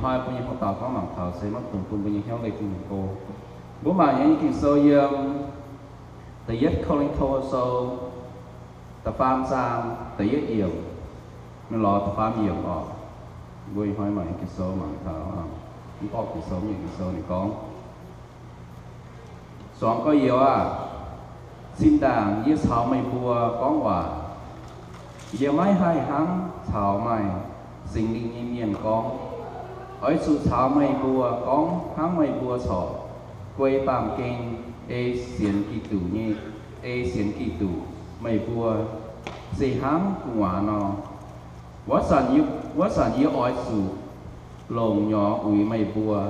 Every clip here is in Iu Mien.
Hnoi mbuo nyei hoc dauh gorngv mangc taux se maiv dungx bun mbuo nyei hnyouv leih Tin-Hungh go. Mbuo mangc nyei Ging-Sou yiem Da'yietv Ko^lin^to Sou da'faam zaang da'yietv yiemc, mingh lorz da'faam yiemc oc. Mbuo ih hnoi mangc nyei Ging-Sou mangc taux, mv gorngv Ging-Sou, mv nyei Ging-Sou ninh gorngv, Zuangx gorx-youz aah! Zinh ndaangc yie caux meih mbuo gorngv waac, yie maiv haih hnangv caux maaih Singx Lingh nyei mienh gorngv. Oix zuqc caux meih mbuo gorngv hnangv meih mbuo corc guei baamh gen ei sienx Giduc nyei, ei sienx Giduc. Meih mbuo se hnangv gu'nguaaz nor. Wuov zanc yie, wuov zanc yie oix zuqc longc nyorx uix meih mbuo,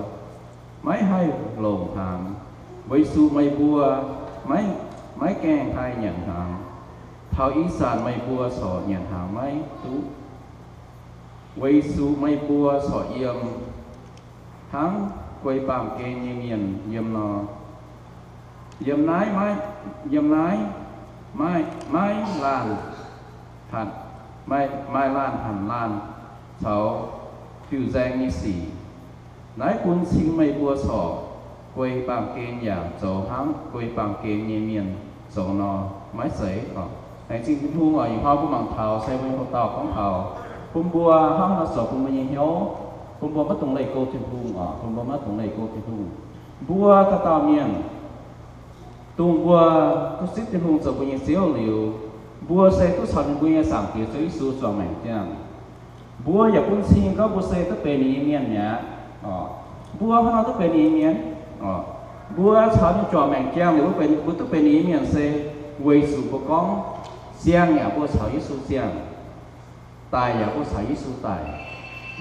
maiv haih longc hnaangx, weic zuqc meih mbuo maiv, maiv gaengh haih nyanc hnaangx. Taux ih zanc meih mbuo corc nyanc hnaangx maiv duqv, weic zuqc meih mbuo corc yiem hnangv guei baamh gen nyei mienh yiem nor. Yiem naaiv maiv, yiem naaiv maiv, maiv laanh hatc, maiv, maaih laanh hatc laanh caux fiuv-nzaeng nyei sic. Naaiv bun cing meih mbuo corc guei baamh gen yaac zoux hnangv guei baamh gen nyei mienh zoux nor, maiv zeiz oc. Laengz zingh Tin-Hungh oc. Ih hnoi mbuo mangc taux se mbuo nyei hoc dauh gorngv taux bun mbuo hnangv nor zoux bun mbuo nyei hnyouv, bun mbuo maiv dungx leih go Tin-Hungh oc, bun mbuo maiv dungx leih go Tin-Hungh. Mbuo dauh dauh mienh, dongh mbuo duqv zipv Tin-Hungh zoux mbuo nyei Ziouv liuz, mbuo se duqv caux ninh mbuo nyei Zaangc Diex Ziouv Yesu juangc maengc ziangh. Mbuo yaac bun cing gorngv mbuo se duqv benx ninh nyei mienh mi'aqv. Mbuo hnangv nor duqv benx ninh nyei mienh. Mbuo caux ninh juangc maengc ziangh liuz, mbuo benx, mbuo duqv benx ninh nyei mienh se weic zuqc mbuo gorngv siang yaac mbuo caux Yesu siang, daic yaac mbuo caux Yesu daic.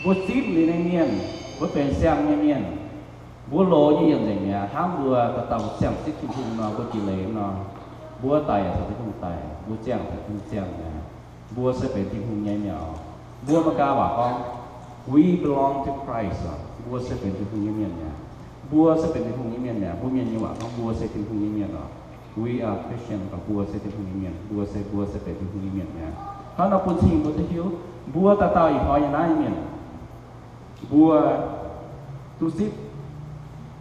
Mbuo zipv liuz nyei mienh, mbuo benx siang nyei mienh. Mbuo loz nyei yietc nzengc mi'aqv, hnangv mbuo dauh dauh siang zipv Tin-Hungh nor, mbuo jiex leiz nor, mbuo daic yaac caux Tin-Hungh daic, mbuo ziangh caux Tin-Hungh ziangh mi'aqv. Mbuo se benx Tin-Hungh nyei mi'aqv. Mbuo Meigaa waac gorngv, We belong to Christ. Mbuo se benx Tin-Hungh nyei mienh mi'aqv. Mbuo se benx Tin-Hungh nyei mienh mi'aqv. Mbuo Mienh nyei waac gorngv, mbuo se Tin-Hungh nyei mienh oc. We are Christian, mbuo se Tin-Hungh nyei mienh. Mbuo se, mbuo se benx Tin-Hungh nyei mienh mi'aqv. Hnangv nor bun cing mbuo duqv hiuv, mbuo dauh dauh ih hnoi nyei naaiv mienh, mbuo duqv zipv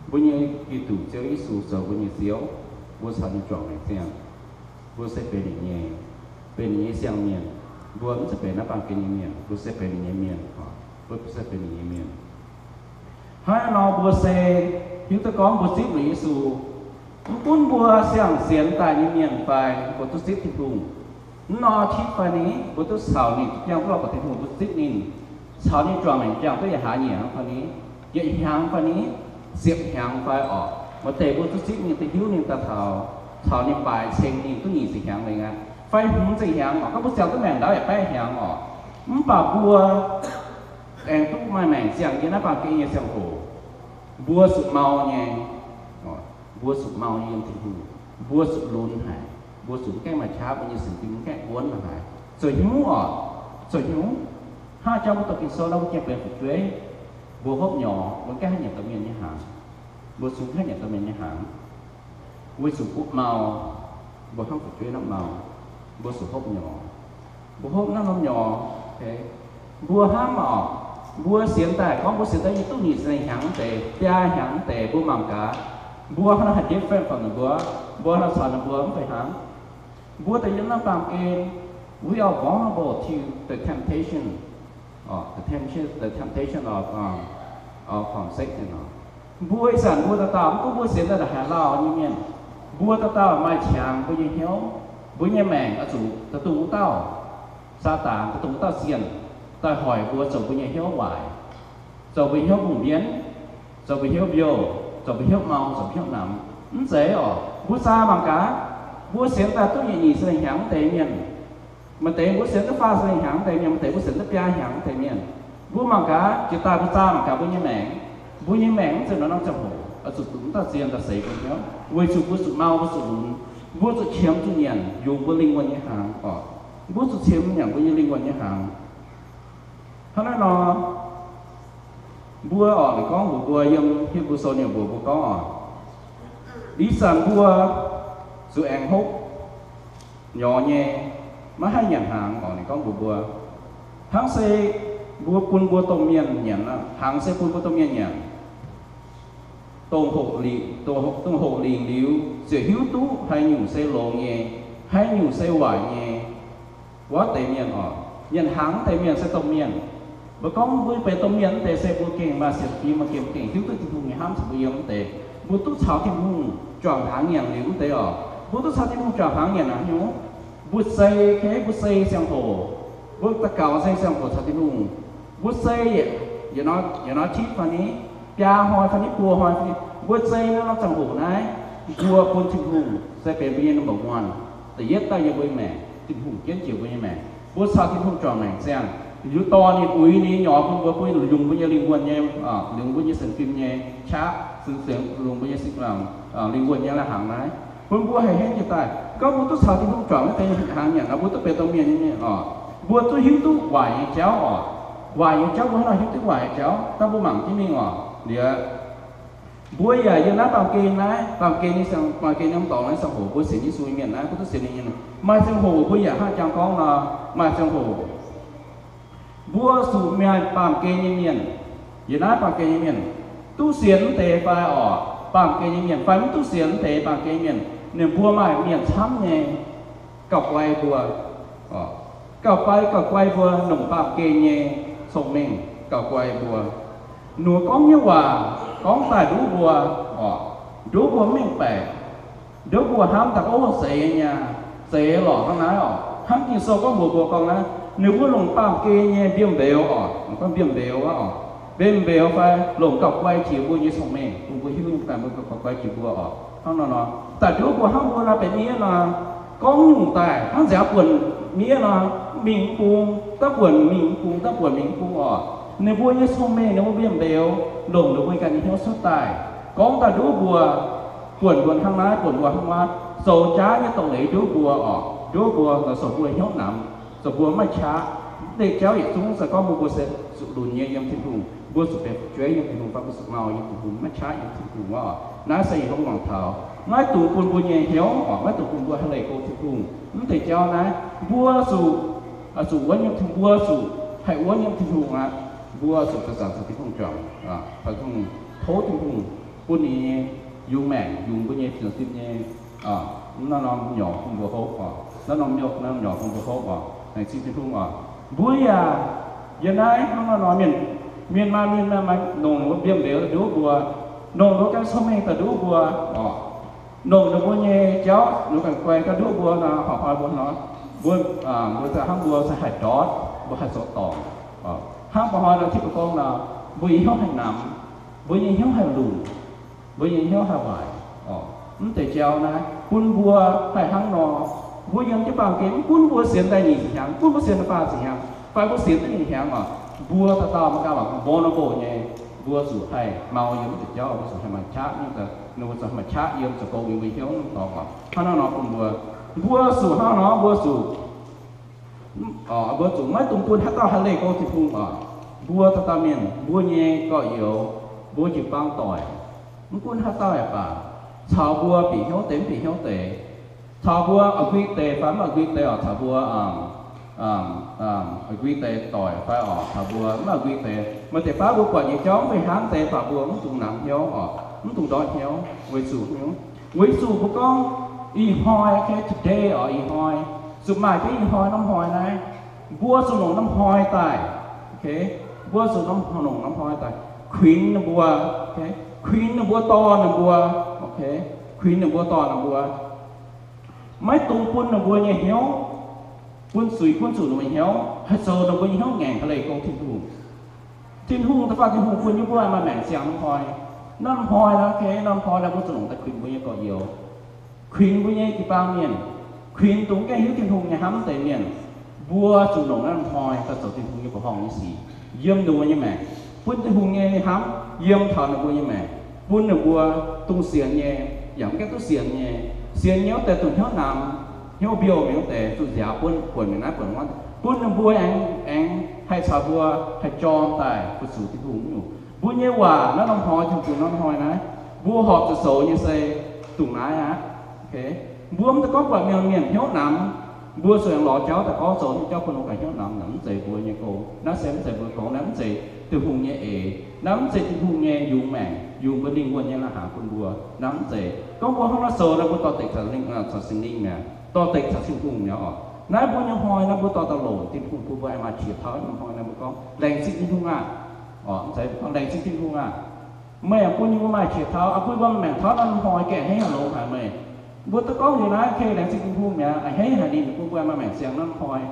mbuo nyei Giduc Ziouv Yesu zoux mbuo nyei Ziouv. Mbuo caux ninh juangc maengc ziangh. Mbuo se benx ninh nyei, benx ninh nyei siang-mienh. Mbuo mv zeiz benx naaiv baamh gen nyei mienh, mbuo se benx ninh nyei mienh. Mbuo se benx ninh nyei mienh. Hnangv nor mbuo se hiuv duqv gorngv mbuo zipv liuz Yesu, mv gunv mbuo siang-sienx daaih nyei mienh fai mbuo duqv zipv Tin-Hungh, mv nor titv fai ni, mbuo duqv caux ninh, duqv jangx duqv lorz buatc Tin-Hungh, duqv zipv ninh, caux ninh juangc maengc ziangh duqv yietc hlaax nyeic fai ni, yietc hnyangx fai ni, ziepc hnyangx fai oc, maaih deix mbuo duqv zipv ninh, duqv hiuv ninh daaih taux, caux ninh baaix ceng ninh duqv nyic ziepc hnyangx leiz aqv, fai hmz ziepc hnyangx oc. Gorngv mbuo ziangh duqv maengc ndaauv yaac baeqv hnyangx oc, mv baac mbuo aengx duqv maaih maengc ziangh yiem naaiv baamh gen nyei ziangh hoc, mbuo zuqc mau nyei, mbuo zuqc mau nyei yiem Tin-Hungh, mbuo zuqc lunx haic, mbuo zuqc mv gaengh maaih qaqv, mbuo nyei sienx fim mv gaengh wuonv haic. Zoux hnyouv oc, zoux hnyouv. Hnangv jauv mbuo doqc Ging-Sou nor, mbuo gengh benx fu'jueiv, mbuo hopv nyorx, mbuo mv gaengh haaix nyanc domh mienh nyei hnaangx, mbuo zungv mv gaengh nyanc domh mienh nyei hnaangx, weic zuqc mbuo mau, mbuo hnangv fu'jueiv nor mau, mbuo zuqc hopv nyorx. Mbuo hopv naaiv norm nyorx, mbuo hnamv oc, mbuo sienx daaih, gorngv mbuo sienx daaih nyei duqv nyic ziepc hnyangx deix, biaa hnyangx deix, mbuo mangc gaax, mbuo hnangv naaiv haih different from ninh mbuo, mbuo hnangv caux ninh mbuo mv fih hnangv. Mbuo daaih yiem naaiv baamh gen, we are vulnerable to the temptation, the temptation, the temptation of, of, um, Satan oc. Mbuo ih zanc mbuo dauh dauh, mv gunv mbuo sienx daaih haaix lauh nyei mienh, mbuo dauh dauh maaih qangx mbuo nyei hnyouv, mbuo nyei maengc oix zuqc daaih dongh wuov dauh Saadaan, daaih dongh wuov dauh zienh daaih hoic mbuo zoux mbuo nyei hnyouv waaic, zoux mbuo hnyouv mbungh mbienv, zoux mbuo hnyouv mbiouh, zoux mbuo hnyouv mau, zoux mbuo hnyouv namx. Mv zeiz oc. Mbuo zaah mangc gaax, mbuo sienx daaih duqv nyic ziepc hnyangx deix mienh, maaih deix mbuo sienx duqv faah ziepc hnyangx deix mienh, maaih deix mbuo sienx duqv biaa hnyangx deix mienh. Mbuo mangc gaax, jiex daaih mbuo zaah mangc gaax mbuo nyei maengc, mbuo nyei maengc mv zeiz norm norm ziangh hoc oix zuqc dongh wuov dauh zienh daaih seix mbuo hnyouv, weic zuqc mbuo zuqc mau, mbuo zuqc lunx, mbuo zuqc qiemx zuqc nyanc yungz mbuo lingh wuonh nyei hnaangx oc. Mbuo zuqc qiemx nyanc mbuo nyei lingh wuonh nyei hnaangx. Hnangv naaiv nor, mbuo oc, ninh gorngv mbuox mbuo yiem Hipv^lu Sou ninh mbuox mbuo gorngv oc, ih zanc mbuo zuqc aengx hopv nyorx nyei, maiv haih nyanc hnaangx oc. Ninh gorngv mbuox mbuo, hnangv se Mbuo bun mbuo domh mienh nyanc aqv. Hnaangx se bun mbuo domh mienh nyanc. Dongh hoqc lingc, dongh hoqc lingc liuz ziouc hiuv duqv haaix nyungc se longx nyei, haaix nyungc se waaic nyei. Wuov deix mienh oc, nyanc hnaangx wuov deix mienh se domh mienh. Mbuo gorngv mbuo benx domh mienh wuov deix se mbuo gengh maaih sienx fim, mbuo gengh, gengh hiuv duqv Tin-Hungh nyei hnamv caux mbuo yiem wuov deix. Mbuo duqv caux Tin-Hungh juangc hnaangx nyanc liuz wuov deix oc, mbuo duqv caux Tin-Hungh juangc hnaangx nyanc aqv nyungc. Mbuo sei, kei mbuo sei ziangh hoc, mbuo daux gaux sei ziangh hoc caux Tin-Hungh. Mbuo sei yietc, yietc norm, yietc norm tipv fai ni, biaa hnoi fai ni, buo hnoi fai ni, mbuo sei naaiv norm ziangh hoc naaiv, mbuo bun Tin-Hungh se benx mbuo nyei number one, da'yietv daaih yiem mbuo nyei maengc, Tin-Hungh jienv jiex mbuo nyei maengc. Mbuo caux Tin-Hungh juangc maengc ziangh, liuz dorh ninh uix ninh nyei nyorx bun mbuo, bun ninh longc mbuo nyei lingh wuonh nyei, longc mbuo nyei sienx fim nyei qaqv, longc mbuo nyei lingh wuonh nyei lai-hnaangx naaiv, bun mbuo haih henv jiez daaih. Gorngv mbuo duqv caux Tin-Hungh juangc naaiv deix hnaangx nyanc nor, mbuo duqv benx domh mienh nyei mienh oc. Mbuo duqv hiuv duqv waaic nyei jauv oc. Waaic nyei jauv, mbuo hnangv nor hiuv duqv waaic nyei jauv, dangh mbuo mangc jienv mingh oc. Liuz, mbuo yaac yiem naaiv baamh gen naaiv, baamh gen nyei, baamh gen nyei norm dorngx naaiv ziangh hoc, mbuo sienx Yesu nyei mienh naaiv, mbuo duqv sienx ninh nyei, maaih ziangh hoc mbuo yaac hnangv jangx gorngv nor, maaih ziangh hoc mbuo zuqc maaih baamh gen nyei mienh, yiem naaiv baamh gen nyei mienh, duqv sienx wuov deix fai oc, baamh gen nyei mienh fai mv duqv sienx wuov deix baamh gen nyei mienh, ninh mbuo maaih mienh camv nyei gauh guai mbuo, gauh guai, gauh guai mbuo longc baamh gen nyei cong-mengh gauh guai mbuo. Ninh mbuo gorngv nyei waac gorngv daaih nduov mbuo oc, nduov mbuo mv mengh baeqc, nduov mbuo hnamv daaih gorngv, o, zeiz nyei, zeiz lorqc hnangv naaiv oc. Hnangv Ging-Sou gorngv mbuox mbuo gorngv naaiv, ninh mbuo longc baamh gen nyei mbienv mbeux oc, gorngv mbienv mbeux aqv oc, mbienv mbeux fai longc gauh guai jiex mbuo nyei cong-mengh, bun mbuo hiuv nyei daaih mbuo gauh guai jiex mbuo oc. Hnangv nor nor, daaih nduov mbuo hnangv mbuo naaiv benx miev nor, gorngv nyungc daaih hnangv nziaaux buonc miev nor, mingh mv bung, daav buonc mingh mv bung, daav buonc mingh mv bung oc. Ninh mbuo nyei cong-mengh, ninh mbuo mbienv mbeux longc ninh mbuo ganh nyei hnyouv cuotv daaih, gorngv daaih nduov mbuo, buonc mbuo hnangv naaiv, buonc mbuo hnangv wuov, zoux jaav nyei doz-leiz nduov mbuo oc, nduov mbuo, zoux mbuo hnyouv namx, zoux mbuo maiv qaqv. Mv deix jauv yietc zungv se gorngv mbuo, mbuo se zuqc lunx nyei yiem Tin-Hungh, mbuo zuqc benx fu'jueiv yiem Tin-Hungh fai mbuo zuqc mau yiem Tin-Hungh, maiv qaqv yiem Tin-Hungh oc. Naaiv se yietc zungv mangc taux maiv dungx bun mbuo nyei hnyouv oc, maiv dungx bun mbuo haih leih go Tin-Hungh. Mv deix jauv naaiv mbuo zuqc, zuqc wuonv yiem Tin-Hungh, mbuo zuqc haih wuonv yiem Tin-Hungh aqv. Mbuo zuqc zanc-zanc caux Tin-Hungh juangc, caux Tin-Hungh, tov Tin-Hungh bun ninh nyei yungz maengc, yungz mbuo nyei sienx fim nyei, naaiv norm nyorx bun mbuo hopv oc, naaiv norm nyorx, naaiv norm nyorx bun mbuo hopv oc, laengz zingh Tin-Hungh oc. Mbuo yaac yiem naaiv hnangv naaiv nor, mienh, mienh maaih, mienh maaih, maaih longc ninh mbuo mbienv mbeux nduov mbuo, longc ninh mbuo ganh cong-mengh daaih nduov mbuo oc, longc ninh mbuo nyei jauv, ninh mbuo ganh guai daaih nduov mbuo nor, horpc hnoi mbuo nor, mbuo, mbuo daaih hnangv mbuo se haih ndortv, mbuo haih zoux dorngc, hnangv mba'hnoi nor, tipv gorngv nor, mbuo nyei hnyouv haih namx, mbuo nyei hnyouv haih lunc, mbuo nyei hnyouv haih waaic oc. Mv deix jauv naaiv bun mbuo haih hnangv nor, mbuo yiem jienv baamh gen, mv gunv mbuo sienx daaih nyic ziepc hnyangx, mv gunv mbuo sienx daaih faah ziepc hnyangx, fai mbuo sienx duqv nyic ziepc hnyangx oc, mbuo dauh dauh maiv gaax lorqc, vulnerable nyei, mbuo zuqc haih mau yiem mv deix jauv, mbuo zuqc haih maaih qaqv, ninh mbuo zuqc haih maaih qaqv yiem zoux gong yiem mbuo hnyouv nyei dorngx oc. Hnangv naaiv nor bun mbuo, mbuo zuqc hnangv nor, mbuo zuqc, mbuo zuqc maiv dungx bun haaix dauh haih leih go Tin-Hungh oc. Mbuo dauh dauh mienh, mbuo nyei gorx-youz, mbuo jiu-baang doic, mv gunv haaix dauh yaac baac, caux mbuo bieqc hnyouv deix mv bieqc hnyouv deix, caux mbuo agree deix fai mv agree deix oc, caux mbuo agree deix doic fai oc, caux mbuo mv agree deix, maaih deix baav mbuo buatc nyei jauv mv fih hnangv deix, baac mbuo mv dungx namx hnyouv oc, mv dungx ndortv hnyouv, weic zuqc, weic zuqc mbuo gorngv ih hnoi, today oc, ih hnoi, zuqc maaih jienv ih hnoi norm hnoi naaiv, mbuo zuqc longc norm hnoi daaih, mbuo zuqc longc norm hnoi daaih kuinx ninh mbuo, kuinx ninh mbuo, dorh ninh mbuo, kuinx ninh mbuo, dorh ninh mbuo. Maiv dungx bun ninh mbuo nyei hnyouv, bun zuiz gunv zuqc ninh mbuo nyei hnyouv, haih zoux ninh mbuo nyei hnyouv ngaengc haih leih go Tin-Hungh. Tin-Hungh da'faanh Tin-Hungh bun jienv mbuo maaih maengc ziangh norm hnoi. Norm hnoi naaiv, norm hnoi naaiv mbuo zuqc longc daaih kuinx mbuo nyei gorx-youz, kuinx mbuo nyei jiu-baang mienh, kuinx dongh mv gaengh hiuv Tin-Hungh nyei hnamv deix mienh. Mbuo zuqc longc naaiv norm hnoi daaih zoux Tin-Hungh nyei mbuoqc horngh nyei sic yiem ninh mbuo nyei maengc, bun Tin-Hungh nyei hnamv yiem taux ninh mbuo nyei maengc, bun ninh mbuo dongh sienx nyei yaac mv gaengh duqv sienx nyei, sienx nyei wuov deix dongh hnyouv namx, hnyouv mbiouh mingh wuov deix, zuqc nziaaux buonc mingh naaiv buonc wuov, bun ninh mbuo aengx, aengx haih caux mbuo haih jorm daaih fu-sux Tin-Hungh nyungc. Mbuo nyei waac naaiv norm hnoi, Tin-Hungh norm hnoi naaiv, mbuo horpc zuqc zoux nyei se dongh naaiv aqv. Mbuo mv dungx gorngv buatc mienh, mienh hnyouv namx, Mbuo zuqc aengx lorz jauv daaih gorngv zoux nyei jauv bun mbuo ganh hnyouv namx, naaiv mv zeiz mbuo nyei gong, naaiv se mv zeiz mbuo gong, naaiv mv zeiz Tin-Hungh nyei eix, naaiv mv zeiz Tin-Hungh nyei yungz maengc, yungz mbuo lingh wuonh nyei lai-hnaangx bun mbuo, naaiv mv zeiz. Gorngv mbuo hnangv naaiv zoux naaiv, mbuo dorh deix caux Singx Lingh mi'aqv, dorh deix caux Tin-Hungh mi'aqv oc. Naaiv mbuo nyei hnoi naaiv mbuo dorh daaih longc Tin-Hungh bun mbuo aengx maaih qiex taux nyei hnoi naaiv mbuo gorngv, laengz zingh Tin-Hungh aah! Oc, mv zeiz mbuo gorngv, laengz zingh Tin-Hungh aah! Meih aengx bun yie mbuo maaih qiex taux, aengx bun mbuo maaih maengc taux naaiv hnoi gaengh hneiv haaix longx haic meih. Mbuo duqv gorngv liuz naaiv, kei, laengz zingh Tin-Hungh mi'aqv, a'hneiv haic ninh bun mbuo maaih maengc ziangh naaiv hnoi.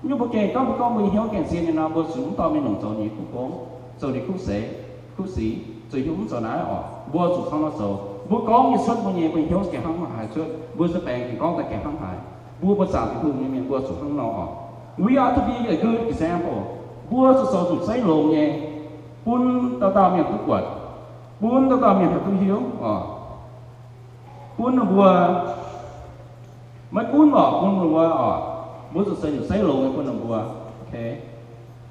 Nyungc mbuo gengh gorngv, mbuo gorngv mbuo nyei hnyouv gengh zien nyei nor, mbuo zuqc mv dorh mingh longc zoux ninh kuv gong, zoux ninh kuv seix, kuv sic, zuqc hiuv mv zoux naaiv oc. Mbuo zuqc hnangv nor zoux. Mbuo gorngv nyei cuotv mbuo nyei, mbuo hnyouv gengh hnangv haaix cuotv, mbuo za'gengh gorngv daaih gengh hnangv haaix. Mbuo, mbuo zaangc Tin-Hungh nyei mienh mbuo zuqc hnangv nor oc. We are to be a good example. Mbuo zuqc zoux zuqc seix longx nyei, bun dauh dauh mienh duqv buatc, bun dauh dauh mienh haih duqv hiuv oc. Bun ninh mbuo, maiv gunv oc, bun ninh mbuo oc, mbuo zuqc zoux zuqc seix longx nyei bun ninh mbuo.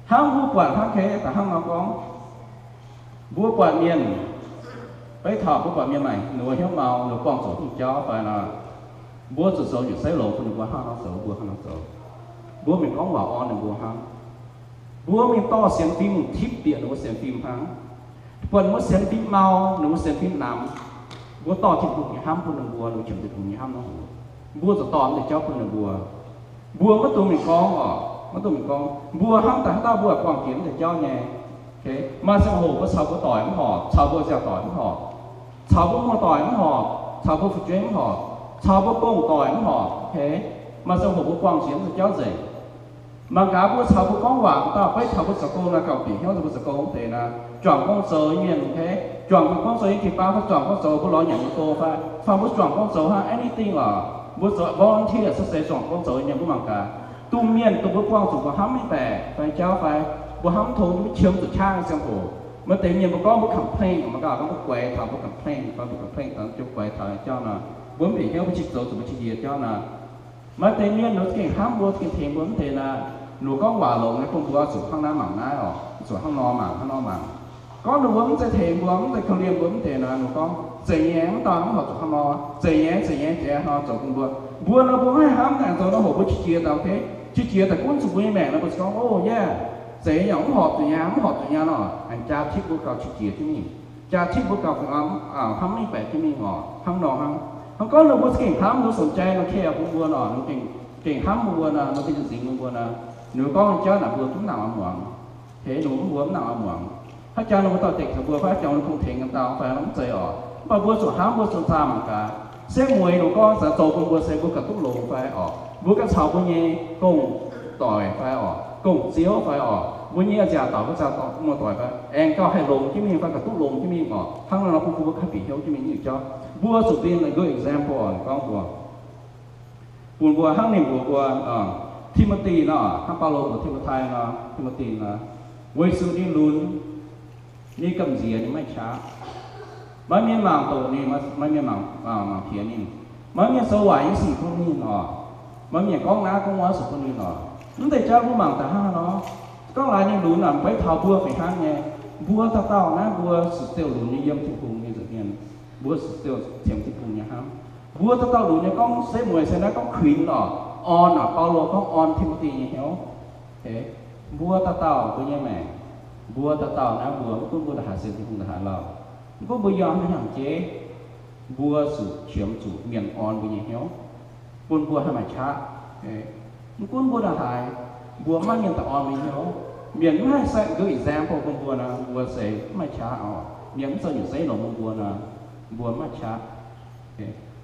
Hnangv mbuo buatc hnangv, kei, da'hnangv nor gorngv, mbuo buatc mienh, beiv taux mbuo buatc mienh maaih ninh mbuo hnyouv mau, ninh mbuo buangh zuqc hungh jauv fai nor, mbuo zuqc zoux zuqc seix longx bun ninh mbuo hnangv nor zoux, mbuo hnangv nor zoux. Mbuo mingh gorngv waac orn ninh mbuo hnangv. Mbuo mingh dorh sienx fim mingh tipv bieqc ninh mbuo sienx fim hnangv. Buatc ninh mbuo sienx fim mau, ninh mbuo sienx fim namx, mbuo dorh Tin-Hungh nyei hnamv bun ninh mbuo, ninh mbuo qiemx Tin-Hungh nyei hnamv nor, mbuo zuqc dorh deix jauv bun ninh mbuo. Mbuo maiv dungx mingh gorngv oc, maiv dungx mingh gorngv. Mbuo hnamv daaih haaix dauh mbuo buangh jiex wuov deix jauv nyei. Maaih ziangh hoc mbuo caux mbuo doic mv horpc, caux mbuo ziangh doic mv horpc, caux mbuo muoz-doic mv horpc, caux mbuo fu'jueiv mv horpc, caux mbuo gong-doic mv horpc. Maaih ziangh hoc mbuo buangh jiex wuov deix jauv nzengc. Mangc gaax mbuo caux mbuo gorngv waac dauh, beiv taux mbuo zoux gong naaiv gauh bieqc hnyouv mbuo zoux gong wuov deix naaiv, juangc gong zoux nyei mienh, juangc gong zoux nyei jiu-baang fai juangc gong zoux mbuo lorz nyanc mbuo go fai, fai mbuo juangc gong zoux hnangv, anything oc, mbuo zoux volunteer se se juangc gong zoux nyei mienh, mbuo mangc gaax, dongh mienh dongh mbuo buangh zuqc mbuo hnamv maiv baeqc fai jauv fai mbuo hnamv mv tong, mbuo qiemx zuqc qaqv nyei ziangh hoc, maaih deix mienh mbuo gorngv mbuo complain, mangc gaax gorngv mbuo guaix taux mbuo complain fai mbuo complain taux jienv guaix taux jauv naaic, mbuo mv bieqc hnyouv mbuo qiex zoux zuqc mbuo qiex jiez jauv naaic. Maaih deix mienh ninh za'gengh hnamv mbuo, za'gengh tengx mbuo, mv deix naaic, ninh mbuo gorngv waac longx naaiv bun mbuo zuqc hnangv naaiv mangc naaiv oc, zuqc hnangv nor mangc, hnangv nor mangc. Gorngv ninh mbuo mv zeiz tengx mbuo, mv zeiz korv-lienh mbuo, mv deix naaic, ninh mbuo gorngv, zeiz nyei, mv daaih mv horpc zuqc hnangv nor, zeiz nyei, zeiz nyei, zeiz nyei hnangv nor zoux bun mbuo. Mbuo nor mbuo maiv hnamv naaic, zoux nor hoc mbuo qiex jiez daaih, qiex jiez daaih gunv zuqc mbuo nyei maengc nor, mbuo gorngv, o, yaac zeiz nyei, mv horpc zuqc nyei, mv horpc zuqc nyei nor, aengx jaa tipv mbuo gauh qiex jiez jienv mingh, jaa tipv mbuo gauh hnamv mv baeqc jienv mingh oc, hnangv nor hnangv. Hnangv gorngv ninh mbuo za'gengh hnamv, ninh mbuo song jai nor care bun mbuo nor, ninh mbuo gengh hnamv mbuo nor, ninh mbuo gengh nzingx bun mbuo nor, ninh mbuo gorngv jauv naaic mbuo mv nangc oix muangx. Heix ninh mbuo mv nangc oix muangx. Haaix jangx ninh mbuo dorh deix taux mbuo fai, haaix jangx ninh mbuo kungx tengx ganh dauh fai, mv zeiz oc. Mv baac mbuo zuqc hnamv, mbuo zuqc zaah mangc gaax, setv mueiz ninh mbuo gorngv za'gengh zoux bun mbuo se mbuo ganh duqv longx fai oc, mbuo ganh caux mbuo nyei gong-doic fai oc, gong-ziouv fai oc, mbuo nyei nziaauc dauh, mbuo nziaauc dauh muoz-doic fai, aengx gauh haih longx jienv mingh fai ganh duqv longx jienv mingh oc. Hnangv nor bun mbuo ganh bieqc hnyouv jienv mingh nyei jauv. Mbuo zuqc be a good example oc, gorngv mbuo bun mbuo hnangv ninh mbuox mbuo, Ti^mo^ti nor, hnangv Baulo mbuox Ti^mo^tai nor, Ti^mo^ti nor, weic zuqc ninh lunx, ninh gamh nziex, ninh maiv qaqv. Maiv mienh mangc doqc ninh, maiv mienh mangc, mangc piex ninh. Maiv mienh zoux waaic nyei sic bun ninh oc. Maiv mienh gorngv naaiv gorngv wuov zuqc bun ninh oc. Mv deix jauv mbuo mangc daaih hnangv nor, gorngv laaix ninh lunx naaic, beiv taux mbuo fih hnangv nyei. Mbuo dauh dauh naaiv mbuo sic ziouc lunx nyei yiem Tin-Hungh nyei nza'hmien. Mbuo sic ziouc qiemx Tin-Hungh nyei hnamv. Mbuo dauh dauh lunx nyei gorngv setv mueiz se naaiv gorngv kuinx oc, orn oc, Baulo gorngv orn Ti^mo^ti nyei hnyouv. Mbuo dauh dauh mbuo nyei maengc, mbuo dauh dauh naaiv mbuo mv gunv mbuo ndongc haaix sienx Tin-Hungh ndongc haaix lauh, mv gunv mbuo yiem haaix nyungc jeiv, mbuo zuqc qiemx zuqc mienh orn mbuo nyei hnyouv, bun mbuo haih maaih qaqv. Mv gunv mbuo ndongc haaix, mbuo maiv mienh daaih orn mbuo nyei hnyouv. Mienh mv haih set good example bun mbuo nor, mbuo se mv maaih qaqv oc. Mienh mv zoux nyungc zeiv longx bun mbuo nor, mbuo mv maaih qaqv.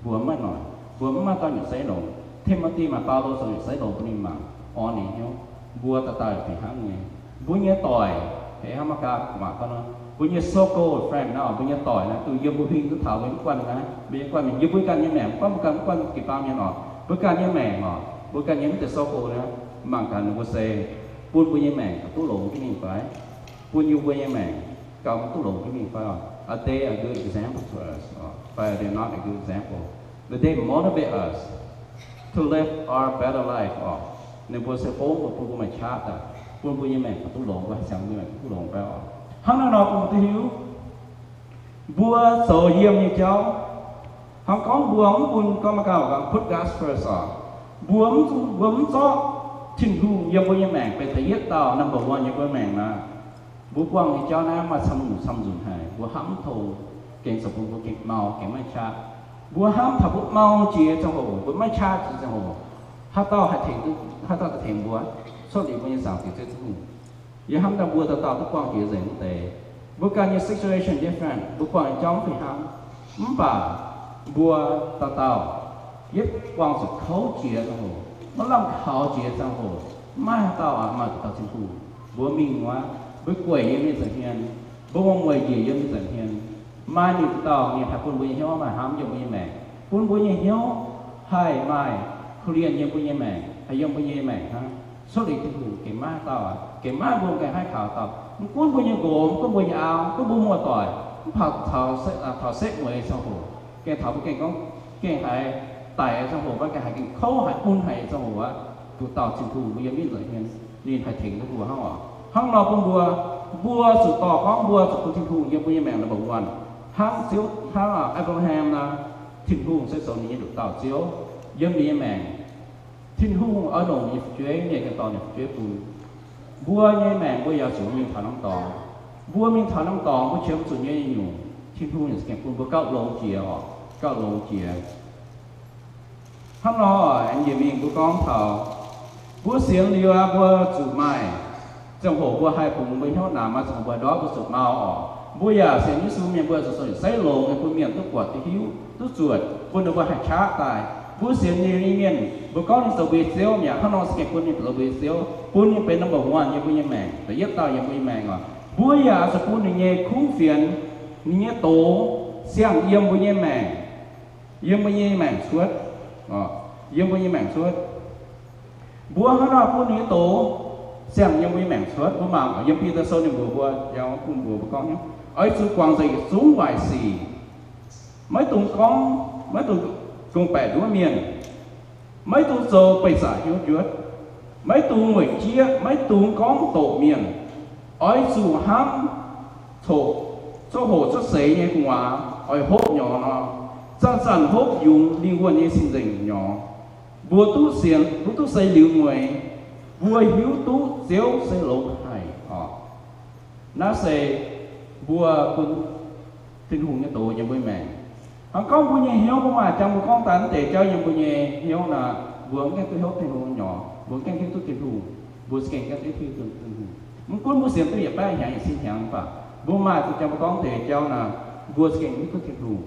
Mbuo mv maaih noic, mbuo mv maaih dauh nyungc zeiv longx. Ti^mo^ti maaih Baulo zoux nyungc zeiv longx bun ninh mangc, orn ninh hnyouv. Mbuo dauh dauh fih hnangv nyei. Mbuo nyei doic, heh hnangv maiv gaax, mbuo nyei circle of friend nor, mbuo nyei doic naaiv, dongh yiem mbuo huing duqv taux mbuo nyei guanh naaiv, mbuo nyei guanh mienh, yiem mbuo ganh nyei maengc, mv baac mbuo ganh mv guanh jiu-baang mienh oc, mbuo ganh nyei maengc oc, mbuo ganh nyei mv deix circle naaiv, mangc gaax ninh mbuo se bun mbuo nyei maengc gauh duqv longx jienv mingh fai, bun yie mbuo nyei maengc gauh duqv longx jienv mingh fai oc. Are they a good example to us? Fai are they not a good example? Do they motivate us to live our better life oc? Ninh mbuo se fongv mbuo, bun mbuo maaih qaqv daaih, bun mbuo nyei maengc gauh duqv longx, mbuo haih ziangx mbuo nyei maengc duqv longx fai oc. Hnangv naaiv nor bun mbuo duqv hiuv, mbuo zoux yiem nyei jauv, hnangv gorngv mbuo mv bun gorngv maiv gaax put God first oc. Mbuo mv, mbuo mv zorqv Tin-Hungh yiem mbuo nyei maengc benx da'yietv dauh number one yiem mbuo maengc nor, mbuo buangh nyei jauv naaiv maaih camv nyungc camv nzunc haic. Mbuo hnamv mv tong, gengh zoux bun mbuo gengh mau, gengh maiv qaqv. Mbuo hnamv taux mbuo mau jiex ziangh hoc, mbuo maiv qaqv jiex ziangh hoc, haaix dauh haih tengx, haaix dauh haih tengx mbuo? Cuotv liuz mbuo nyei Zaangc Diex Ziouv Tin-Hungh. Yie hnamv daaih mbuo dauh dauh duqv buangh jiex nzengc wuov deix. Mbuo ganh nyei situation different, mbuo buangh nyei jauv mv fih hnangv. Mv baac mbuo dauh dauh yietv buangh zuqc kouv jiex ziangh hoc, maiv lamh kaux jiex ziangh hoc, maiv maaih haaix dauh aqc maaih dauh Tin-Hungh. Mbuo mingh wuov, mbuo gueic yiem ninh nza'hmien, mbuo mueic njiec yiem ninh nza'hmien, maaih ninh dauh mienh haih bun mbuo nyei hnyouv maaih hnamv yiem mbuo nyei maengc, bun mbuo nyei hnyouv haih maaih korv-lienh yiem mbuo nyei maengc, haih yiem mbuo nyei maengc hnangv. Cuotv liuz Tin-Hungh gengh maiv dauh aqc, gengh maiv mbuo gengh haih kaux dauh. Mv gunv mbuo nyei nqox, mv gunv mbuo nyei auv, mv gunv mbuo muoz-doic, mv baac taux, taux setv mueiz ziangh hoc, gengh taux mbuo gengh gorngv, gengh haiz daic ziangh hoc, maiv gengh haiz gengh kouv haic, mun haic ziangh hoc aqv, duqv dauh Tin-Hungh mbuo yiem ninh nza'hmien, ninh haih tengx duqv mbuo hnangv oc. Hnangv nor bun mbuo, mbuo zuqc dorh gorngv mbuo zuqc bun Tin-Hungh yiem mbuo nyei maengc number one. Hnangv Ziouv, hnangv Apc^laa^ham nor, Tin-Hungh se zoux ninh nyei nduqc dauh Ziouv yiem ninh nyei maengc. Tin-Hungh oix longc ninh nyei fu'jueiv, ninh gengh dorh ninh nyei fu'jueiv bun. Mbuo nyei maengc mbuo yaac zuqc mingh taux norm dorngx. Mbuo mingh taux norm dorngx, mbuo qiemx zuqc nyei nyungc, Tin-Hungh yaac gengh bun mbuo gauh longx jiex oc, gauh longx jiex. Hnangv nor, aengx njiec mingh mbuo gorngv taux mbuo sienx liuz aqv, mbuo zuqc maaih ziangh hoc mbuo haih bungx mbuo hnyouv namx, maaih ziangh hoc mbuo ndortv mbuo zuqc mau oc. Mbuo yaac sienx Yesu mienh mbuo zuqc zoux seix longx nyei bun mienh duqv buatc duqv hiuv duqv zuotc, bun ninh mbuo haih qaqv daaih. Mbuo sienx ninh nyei mienh, mbuo gorngv ninh zoux mbuo nyei Ziouv mi'aqv, hnangv nor se gengh bun ninh zoux mbuo nyei Ziouv, bun ninh benx number one yiem mbuo nyei maengc, da'yietv dauh yiem mbuo nyei maengc oc. Mbuo yaac zuqc bun ninh nyei kuv fienx, ninh nyei doz siang yiem mbuo nyei maengc, yiem mbuo nyei maengc cuotv, yiem mbuo nyei maengc cuotv. Mbuo hnangv nor bun ninh nyei doz siang yiem mbuo nyei maengc cuotv. Mbuo mangc yiem Bide Sou ninh mbuox mbuo, yaac bun mbuox mbuo gorngv, oix zuqc guangc nzengc yietc zungv waaic sic. Maiv dungx gorngv, maiv dungx gong-baeqc nduov mienh. Maiv dungx zoux beih zaqc hnyouv njuotv. Maiv dungx mueic jieqv, maiv dungx gorngv doqc mienh. Oix zuqc hnamv coqv, coqv hoqc cuotv seix nyei gu'nguaaz oix hopv nyorx nor, zanc-zanc hopv yungz lingh wuonh nyei sin-nzengc nyorx. Mbuo duqv sienx, mbuo duqv seix liuz mueiz, mbuo hiuv duqv Ziouv se longx haic oc. Naaiv se mbuo bun Tin-Hungh nyei doz yiem mbuo maengc. Hnangv gorngv mbuo nyei hnyouv, mbuo maaih jangx mbuo gorngv daaih naaiv deix jauv yiem mbuo nyei hnyouv nor, mbuo mv gaengh duqv hopv Tin-Hungh nyorx, mbuo mv gaengh hiuv duqv Tin-Hungh, mbuo za'gengh gaengh duqv hiuv duqv Tin-Hungh. Mv gunv mbuo sienx duqv yietc baeqv hnyangx, yietc cin hnyangx mv baac, mbuo maaih zuqc jangx mbuo gorngv deix jauv nor, mbuo za'gengh hiuv duqv Tin-Hungh.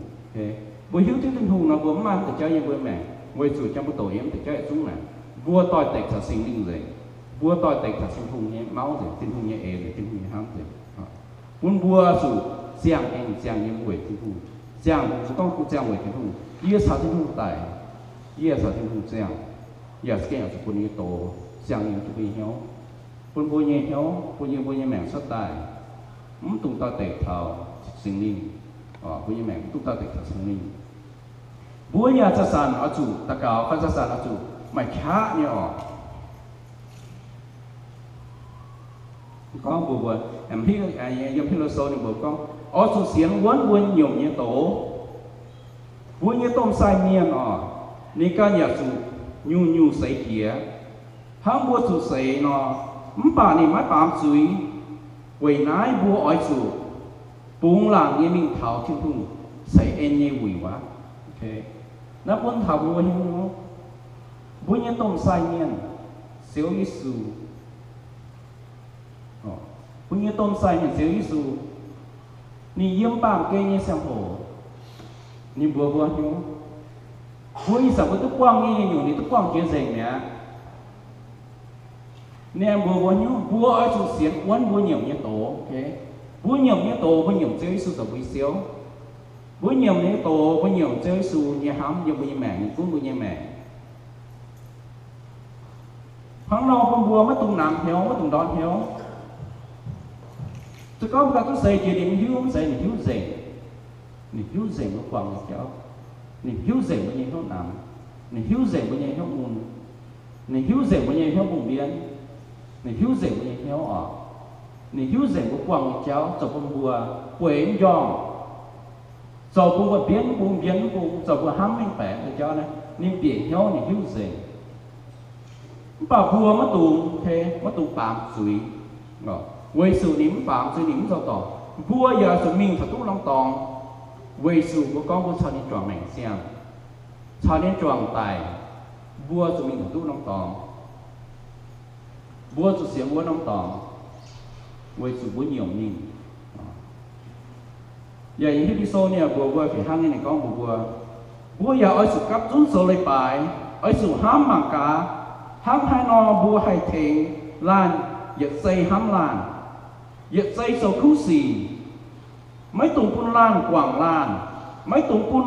Mbuo hiuv duqv Tin-Hungh nor, mbuo mv maaih deix jauv yiem mbuo maengc, weic zuqc jangx mbuo doqc yiem deix jauv yietc zungv naaic, mbuo doix-dekc taux Singx Lingh nzengc. Mbuo doix-dekc taux Tin-Hungh nyei mauv nzengc, Tin-Hungh nyei eix nzengc, Tin-Hungh nyei hnamv nzengc. Bun mbuo zuqc ziangh, gengh ziangh yiem weic Tin-Hungh, ziangh, mbuo gorngv duqv ziangh weic Tin-Hungh. Yie caux Tin-Hungh daic, yie caux Tin-Hungh ziangh, yaac za'gengh oix zuqc bun ninh nyei doz ziangh yiem mbuo nyei hnyouv, bun mbuo nyei hnyouv, bun yiem mbuo nyei maengc cuotv daaih, mv dungx doix-dekc taux Singx Lingh. Mbuo nyei maengc mv dungx doix-dekc taux Singx Lingh. Mbuo yaac zanc-zanc oix zuqc daux gaux, fai zanc-zanc oix zuqc maaih qaqv nyei oc. Gorngv mbuox mbuo, yiem Hipv^lu Sou ninh mbuo gorngv, oix zuqc sienx wuonv mbuo nyiemc nyei doz. Mbuo nyei domh sai mienh oc, ninh ganh yaac zuqc nyungc-nyungc seix jiex, hnangv mbuo zuqc seix nor, mv baac ninh maiv baamz zuiz. Weic naaiv mbuo oix zuqc bungx laangc nyei mingh taux Tin-Hungh ceix en nyei wuic waac. Naaiv bun taux mbuo hiuv, mbuo nyei domh sai mienh, Ziouv Yesu, mbuo nyei domh sai mienh, Ziouv Yesu, ninh yiem baamh gen nyei ziangh hoc, ninh mbuox mbuo hiuv, mbuo ih zanc mbuo duqv buangh nyei nyungc, ninh duqv buangh jiex nzengc mi'aqv. Ninh mbuox mbuo hiuv, mbuo oix zuqc sienx wuonv mbuo nyiemc nyei doz. Mbuo nyiemc nyei doz, mbuo nyiemc Ziouv Yesu zoux mbuo nyei Ziouv. Mbuo nyiemc nyei doz, mbuo nyiemc Ziouv Yesu nyei hnamv yiem mbuo nyei maengc, ninh gunv mbuo nyei maengc. Hnangv nor bun mbuo maiv dungx namx hnyouv, maiv dungx ndortv hnyouv. Se gorngv mbuo ganh duqv seix jiex ninh mv hiuv, mv zeiz, ninh hiuv nzengc. Ninh hiuv nzengc mbuo buangh nyei jauv. Ninh hiuv nzengc mbuo nyei hnyouv namx. Ninh hiuv nzengc mbuo nyei hnyouv mun. Ninh hiuv nzengc mbuo nyei hnyouv mbungh mbienv. Ninh hiuv nzengc mbuo nyei hnyouv oc. Ninh hiuv nzengc mbuo buangh nyei jauv, zoux bun mbuo bueix mv njormh, zoux bun mbuo mbienv mbungh mbienv mbungh, zoux mbuo hnamv mengh baeqc nyei jauv naaiv, ninh bieqc hnyouv, ninh hiuv nzengc. Mv baac mbuo maiv dungx, maiv dungx baamz zuiz, weic zuqc ninh mv baamz zuiz ninh mv zoux dorngc. Mbuo yaac zuqc mingh taux duqv norm dorngx, weic zuqc mbuo gorngv mbuo caux ninh juangc maengc ziangh, caux ninh juangc daic, mbuo zuqc mingh taux duqv norm dorngx. Mbuo zuqc sienx wuov norm dorngx, weic zuqc mbuo nyiemc ninh. Yaac Hipv^lu Sou ninh mbuox mbuo fih hnangv nyei, ninh gorngv mbuox mbuo, mbuo yaac oix zuqc gapv zunv zoux leiz-baaix, oix zuqc hnamv mangc gaax, hnangv haaix nor mbuo haih tengx laanh yietc zei hnamv laanh, yietc zei zoux kuv sic. Maiv dungx bun laanh guangc laanh, maiv dungx bun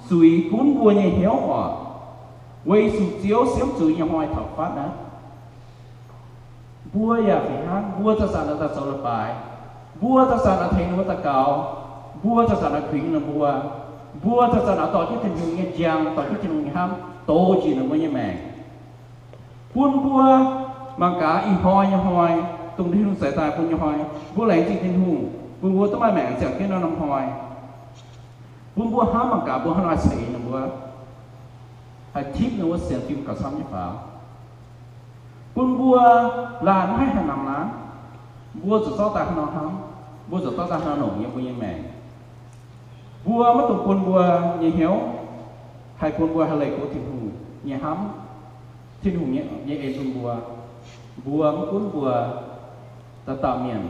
zuiz gunv mbuo nyei hnyouv oc, weic zuqc Ziouv siemv zuiz nyei hnoi taux fatv aqv. Mbuo yaac fih hnangv, mbuo zanc-zanc naaic daaih zoux leiz-baaix, mbuo zanc-zanc naaic tengx ninh mbuo daux gaux, mbuo zanc-zanc naaic kuinx ninh mbuo, mbuo zanc-zanc naaic dorh jienv Tin-Hungh nyei njang, dorh jienv Tin-Hungh nyei hnamv dox njiec ninh mbuo nyei maengc, bun mbuo mangc gaax ih hnoi nyei hnoi, dongh Tin-Hungh ceix daaih bun nyei hnoi, mbuo laengz zingh Tin-Hungh bun mbuo duqv maaih maengc ziangh jienv norm hnoi. Bun mbuo hnamv mangc gaax mbuo hnangv haaix nor ceix ninh mbuo, haih tipv ninh mbuo sienx fim gauh camv nyei faaux. Bun mbuo laanh maiv haih haaix nor hnamv, mbuo zuqc zorqv daaih haaix nor hnamv, mbuo zuqc zorqv daaih haaix nor longc yiem mbuo nyei maengc. Mbuo maiv dungx bun mbuo nyei hnyouv haih bun mbuo haih leih go Tin-Hungh nyei hnamv, Tin-Hungh nyei, nyei en bun mbuo. Mbuo mv gunv mbuo dauh dauh mienh,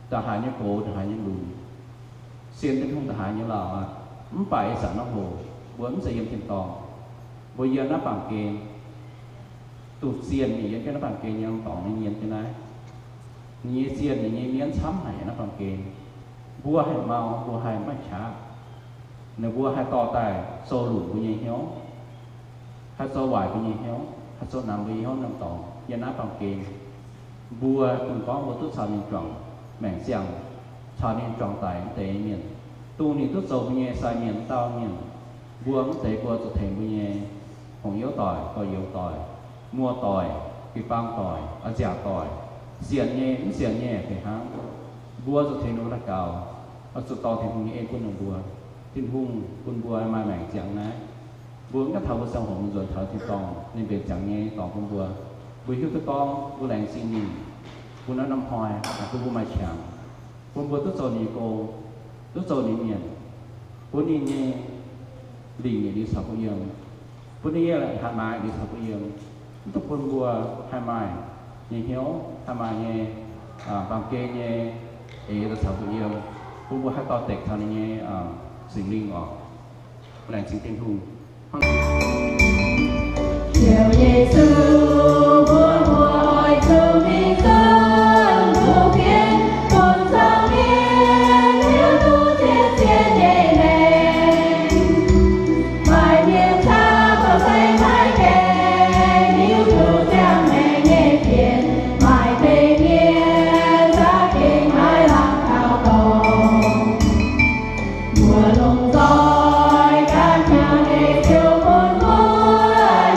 ndongc haaix nyei gox, ndongc haaix nyei lunx, sienx Tin-Hungh ndongc haaix nyei lauh aqv, mv baac ih zanc nor hoc mbuo mv zeiz yiem tin-dorngh, mbuo yiem naaiv baamh gen. Dongh zienh ninh yiem jienv naaiv baamh gen nyei dorngx, ninh yiem jienv naaiv. Ninh nyei zienh, ninh nyei mienv camv haic yiem naaiv baamh gen. Mbuo haih mau, mbuo haih maiv qaqv. Ninh mbuo haih dorh daaih zoux lunc mbuo nyei hnyouv, haih zoux waaic mbuo nyei hnyouv, haih zoux namx mbuo nyei hnyouv norm dorngx yiem naaiv baamh gen. Mbuo dongh gorngv mbuo duqv caux ninh juangc maengc ziangh, caux ninh juangc daic wuov deix mienh, dongh ninh duqv zoux mbuo nyei sai mienh, dauh mienh, mbuo mv deix mbuo zuqc tengx mbuo nyei hungh youz doic, gorx-youz doic, muoz-doic, jiu-baang doic, a'nziaauc doic, sienx nyei, mv sienx nyei fih hnangv, mbuo zuqc tengx ninh mbuo daux gaux, oix zuqc dorh Tin-Hungh nyei en bun ninh mbuo. Tin-Hungh bun mbuo maaih maengc ziangx naaiv. Mbuo mv gaengh taux mbuo ziangh hoc mingh nzuonx taux tin-dorngh, ninh mbenc ziangx nyei dorngx bun mbuo. Mbuo hiuv duqv gorngv mbuo laengz zingh ninh, bun naaiv norm hnoi bun mbuo maaih qangx, bun mbuo duqv zoux ninh nyei gong, duqv zoux ninh nyei mienh, bun ninh nyei lingc yietc liuz caux mbuo yiem, bun ninh nyei hatc maaz yietc liuz caux mbuo yiem, mv dungx bun mbuo haih maaih nyei hnyouv, haih maaih nyei baamh gen nyei eix daaih caux mbuo yiem, bun mbuo haih dorh dekc taux ninh nyei Singx Lingh oc. Laengz zingh Tin-Hungh. Ziouv Yesu, mbuo oix zuqc mingh zunv mbuo fienx bun zaangc mienh hiuv duqv zien-zien nyei maengc. Maaih mienh caqv dorh zeiv maiv gaengh hiuv duqv ziangh maengc nyei fienx, maaih deix mienh caqv gengh maiv lamh taux dorngx. Mbuo longc nzoih ganh hnyangx nyei Ziouv bun mbuo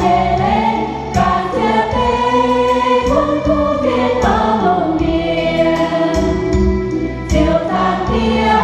nyei lengh, ganh ziepc deix bun kuv fienx dorh lungh ndiev. Ziouv Zaangc Diex,